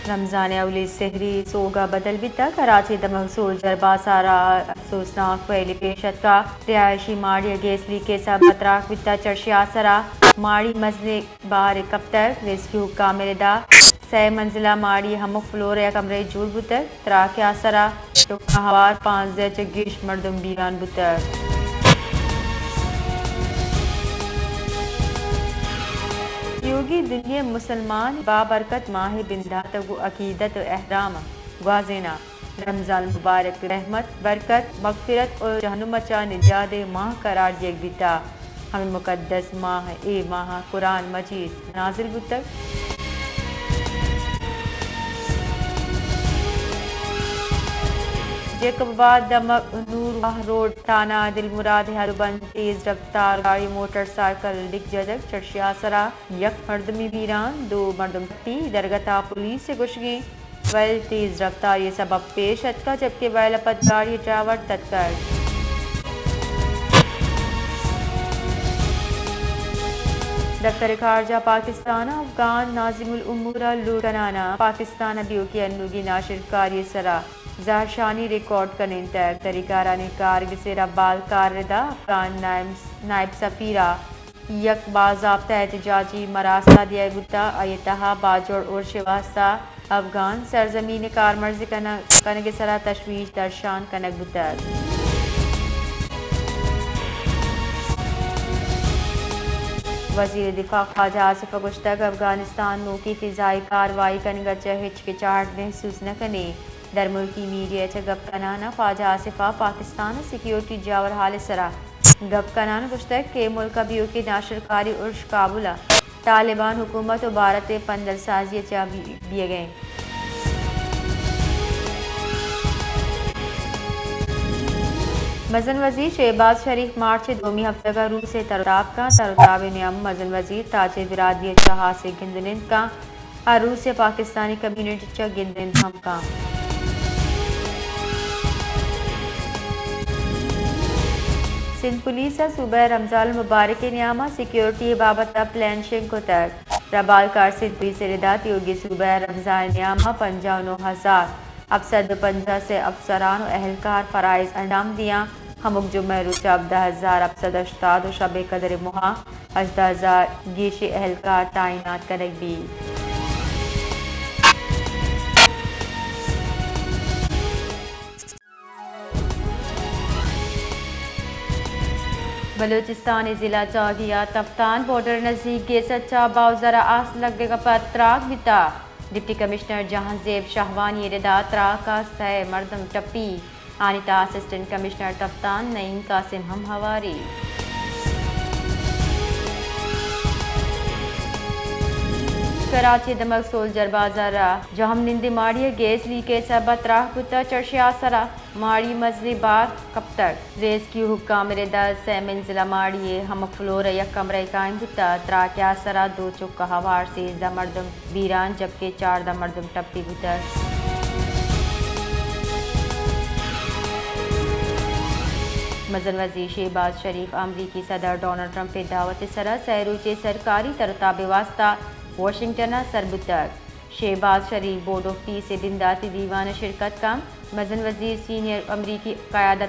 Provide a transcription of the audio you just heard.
رمضان ءِ اولی سحری سوگا بدل بیتگ۔ کراچی دمگ سولجر بازار ءَ افسوسناک ویلی پیش اتکا۔ رہائشی ماڑی ءَ گیس لیکیج ءِ سبب ءَ تراک بیتگ۔ چرشی آسرا ماڑی مزنیں بار کپتگ۔ ریسکیو حکام ءِ ردا سئے منزلہ ماڑی ہمک فلور ءَ یک کمرہ جوڑ بوتگ۔ تراک ءِ آسرا چکاں ہوار پانزدہ چہ گیش مردم بیران بوتگ۔ یوگی دنیا مسلمان بابرکت ماہ بندات ءُ عقیدت ءُ احرام گوازیناں۔ رمضان مبارک رحمت، برکت، مغفرت ءُ جہنم ءَ چہ نجات ءِ ماہ قرار دیگ بیتا۔ ہمے مقدس ماہ، اے ماہ قرآن مجید نازل بوتگ۔ جیکب آباد دمگ نور واہ روڈ تھانہ دلمراد ءِ ہدوبند تیز رفتار گاڑی موٹر سائیکل ڈیک جتگ۔ چرشی آسرا یک مردمی بیران، دو مردم ٹپی۔ درگت ءَ پولیس ءِ گوشگیں ویل تیز رفتاری ءِ سبب پیش اتکگ، جبکہ ویل ءَ پد گاڑی ءِ ڈرائیور تتکگ۔ دفتر خارجہ پاکستان ءَ افغان ناظم الامور ءَ لوٹ کنان ءَ پاکستان ءِ بیوکی انوگیں ناشرکاری ءِ سرا زہرشانی ریکارڈ کنینتگ۔ دریکارانی کارگس ءِ ربال کار ءِ ردا افغان نائب، نائب سفیر ءَ یک باضابطہ احتجاجی مراسا دیگ بوتگ۔ آئی ءِ تہا باجوڑ ارش ءِ واستہ افغان سرزمین ءِ کارمرز کنگ، کنگ ءِ سرا تشویش درشان کنگ بوتگ۔ وزیر دفاع خواجہ آصف ءَ گوشتگ، افغانستان نوکیں فضائی کاروائی کنگ ءَ چہ ہچ کچاٹ محسوس نہ کنیں۔ درملکی میڈیا ءَ چہ گپ کنان ءَ خواجہ آصف ءَ پاکستان ءِ سیکیورٹی جاور حال ءِ سرا گپ کنان ءَ گوشتگ کہ ملک ءَ بیوکیں ناشرکاری ارش کابل ءِ طالبان حکومت ءُ بھارت ءِ پندل سازی ءَ چہ بی-، بیگ ءَ انت۔ مزن وزیر شہباز شریف مارچ ءِ دومی ہفتگ ءَ روس ءَ تر ءُ تاب کنت۔ تر ءُ تاب ءِ نیام ءَ مزن وزیر تاجر برادری ءَ چہ ہاسیں گند ءُ نند کنت۔ ءُ روس ءِ پاکستانی کمیونٹی چہ گند ءُ نند ہم کنت۔ سندھ پولیس ءَ صوبہ ءِ رمضان المبارک ءِ نیام ءَ سیکیورٹی ءِ بابت ءَ پلان شنگ کتگ۔ ربال کار سندھ پولیس ءِ ردا تیوگیں صوبہ ءِ رمضان ءِ نیام ءَ پنجاہ ءُ نو ہزار ہپت سد ءُ پنجاہ سے افسران ءُ اہلکار فرائض انجام دیاں۔ ہمک جمعہ ءِ روچ ءَ ہبدہ ہزار ہپت سد ہشتاد ءُ شب ءِ قدر ءِ موہ ءَ ہژدہ ہزار گیشیں اہلکار تعینات کنگ بیت۔ بلوچستان ءِ ضلع جاگی ءَ تفتان بارڈر ءِ نزیک گیس ءَ چہ باؤزر ءَ آس لگگ ءَ پد تراک بیتگ۔ ڈپٹی کمشنر جہانزیب شاہوانی ءِ ردا تراک ءَ سئے مردم ٹپی۔ آنی تہا اسسٹنٹ کمشنر تفتان نعیم قاسم ہم ہواری۔ کراچی ءِ دمگ سولجر بازار ءَ جہم نندیں ماڑی ءَ گیس لیک ءِ سبب ءَ تراک بوتگ، چرشی آسر ءَ ماڑی مزنیں بار کپتگ۔ ریسکیو حکام ءِ ردا سئے منزلہ ماڑی ءِ ہمک فلور ءَ یک کمرہ قائم بوتگ۔ تراک ءِ آسر ءَ دو چک ءُ ہوار سیزدہ مردم بیران، جبکہ چاردہ مردم ٹپی بوتگ۔ مزن وزیر شہباز شریف امریکی صدر ڈونلڈ ٹرمپ ءِ دعوت ءِ سرا سئے روچیں سرکاری تر ءُ تاب ءِ واستہ واشنگٹن ءَ سر بوتگ۔ شہباز شریف بورڈ آف پیس ءِ بنداتی دیوان ءَ شرکت کنت۔ مزن وزیر سینئر امریکی قیادت